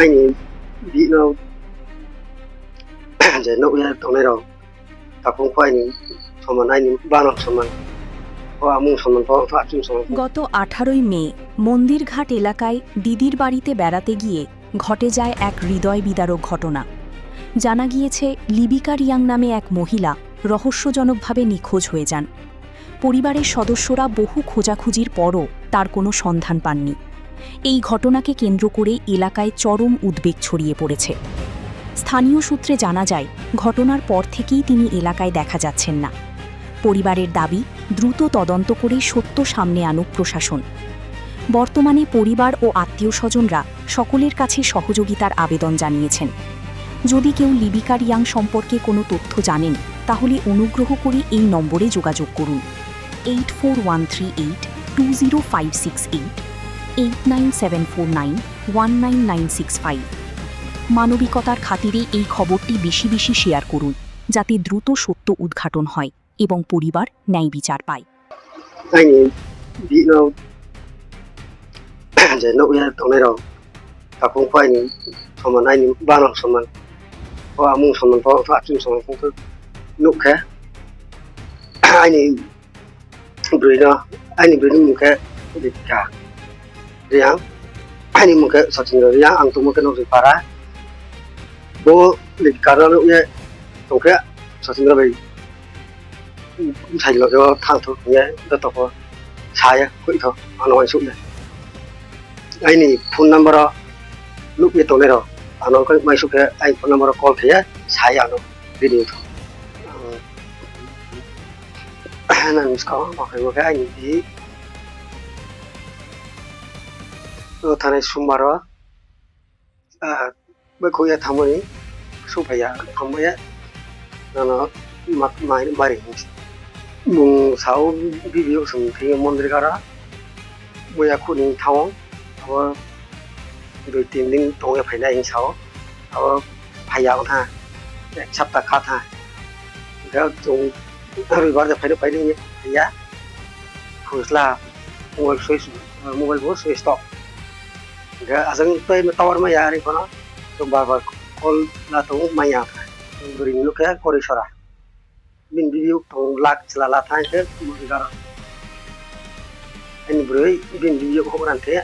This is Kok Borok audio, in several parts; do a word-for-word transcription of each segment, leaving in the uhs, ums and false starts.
Aini bihno je nukya tongnairok, tapung kho aini soman, aini bano soman. O amung soman po, o achung soman po. গত আঠারোই মে মন্দিরঘাট এলাকায় দিদির বাড়িতে বেড়াতে গিয়ে ঘটে যায় এক হৃদয় বিদারক ঘটনা। জানা গিয়েছে, লিবিকা রিয়াং নামে এক মহিলা রহস্যজনকভাবে নিখোঁজ হয়ে যান। পরিবারের সদস্যরা বহু খোঁজাখুঁজির পরও তার কোনো সন্ধান পাননি। এই ঘটনাকে কেন্দ্র করে এলাকায় চরম উদ্বেগ ছড়িয়ে পড়েছে। স্থানীয় সূত্রে জানা যায়, ঘটনার পর থেকেই তিনি এলাকায় দেখা যাচ্ছেন না। পরিবারের দাবি, দ্রুত তদন্ত করে সত্য সামনে আনুক প্রশাসন। বর্তমানে পরিবার ও আত্মীয় স্বজনরা সকলের কাছে সহযোগিতার আবেদন জানিয়েছেন। যদি কেউ লিবিকা রিয়াং সম্পর্কে কোনো তথ্য জানেন, তাহলে অনুগ্রহ করে এই নম্বরে যোগাযোগ করুন: eight four one three eight two zero five six eight, eight nine seven four nine one nine nine six five. মানবিকতার খাতিরে এই খবরটি বেশি বেশি শেয়ার করুন, যাতে দ্রুত সত্য উদ্ঘাটন হয় এবং পরিবার ন্যায় বিচার পায়। Aini bihno je nukya tongnairok, tapung kho aini soman, aini bano soman. O amung soman po, o achung soman po nukha. Aini bwrwino, aini bwrwini mung khe Rika Riang, aini mung khe Sachindra Riang, ang tongmung khe Nokri Para. Bo Rika no nukya tongkhe Sachindra bai bwsai loge o thang thok hinkhe joto pho saya koi tho ano uansuk ya. Aini phone number o nukya tongnai rok ano khe uansuk khe aini phone number o call khe ya saya ano bini tho. Nang miss call ma khe aini di o thanai sumbar o. Ah, bai khuya thamani, suphaiya, thamaya, nana, mat, mai, mari hinsi. Mung sao, bibi, usung, thing, mondir gara, muya khuni thao, abo, dui tin din tongya phaina hing sao, abo, phaiya, wngkha, ek sapta kha tha. Ga, chung, roibar ja phaina, phaina, phaiya, phusla, mobile switch, mobile bo switch off. Ga, asang, tower maya, ari kono, to bar bar call la to maya. Bwrwi ni nukha Korisora. Bini bibiyuk tong lak chwla la thang khe bwrwi garo. Ani bwrwi bini bibiyuk hok ran khe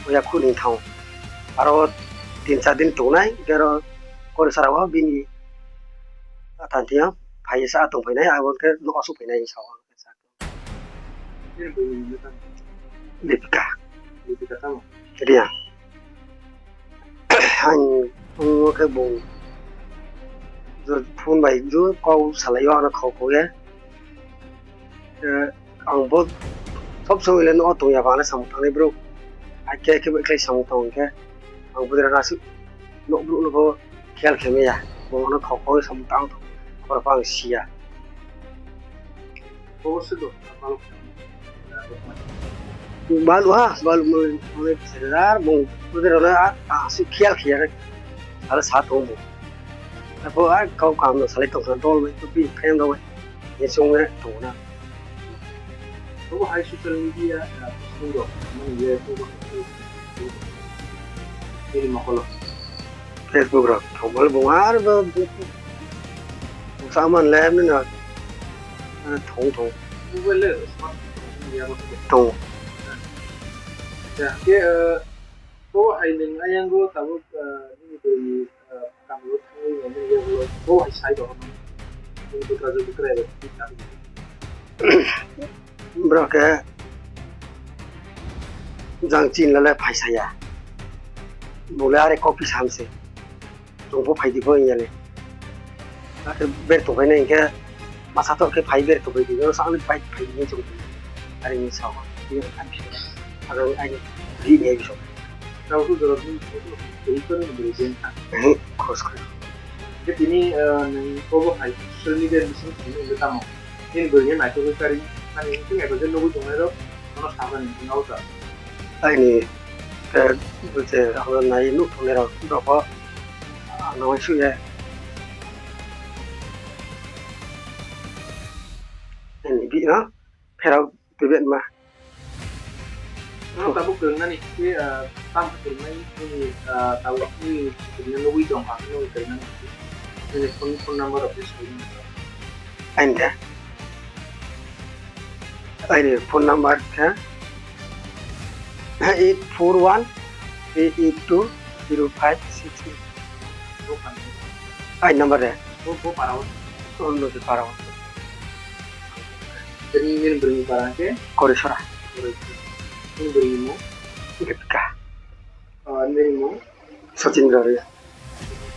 oya khuni thang. Aro tin char din tongnai, garo Korisora o bini athantiyo phai sa tong phainai, abo khe nok asuk phainai sa. Lipika. Lipika tamo? Riya. Ang, ang khe bung. Jo phone bai jo kau salai yo ano khau khau ye. Eh, ang bo sob somoi le no tong ya bana samung tangnai bro. Ai khe khe bai khlai samung tong khe. Ang bo dera nasu no bro no bo khel khe me ya. Bo no khau khau samung tang khor pang sia. Balu ha, balu mui mui sedar mung putih rona a si khial khial ala sa tong bo. Apo a kau kam no salai tong dol bai tu bi phem dol bai. Ye sung ne tong na. Bo hai social media, ah, sung do, mani ye tu ini makolo. Facebook rok thongmani bo ar bo saman le mino thong thong. Mobile le smartphone ya bo thong. Ya ke, eh, bo hai ning ayang go tabuk, eh, ini dari, eh, kamu thangwi ya ini ya bo bo hai sai do. Ini buka jo buka ya. Bro ke jang chin lale phaisa ya. Bole are kopi samse. Tongbo phaidi bo yale. Ake ber to phaina inke masa to ke phai ber to phaidi. Yo sa ani phai phaidi ni chung. Are ni sa. Ni ani sa. Are ani ri ni so. Tau tu jora ni ko to ni jen. Khos khos. Ke tini, eh, ni ko bo hai social media ni sing ni tamo. Nini bwrwini naithok kari, ani wngkhe eba je nugwi tongnairok, bono sajani wngkha o jaga. Aini, eh, je abo nai nuk tongnairok, rokbo, ah, nangwi suya. Aini bihno pherok twibe ma. Nono tabuk kwrwngnani hinkhe, ah, tamo kwrwngnai nini, ah, tabuk nini kwrwngna nugwi tong kha, nini kwrwngnani hinkhe. Nini phone, phone number rok se soi nini. Aini da? Aini phone number khe eight four one three eight two zero five six eight. Bo khan. Aini number de? Bo, bo para o. O, no, de para o. Nini, nini bwrwini para khe? Korisora. Korisora. Nini bwrwini mung? Gipika. Ah, nini mung? Sachindra Roy.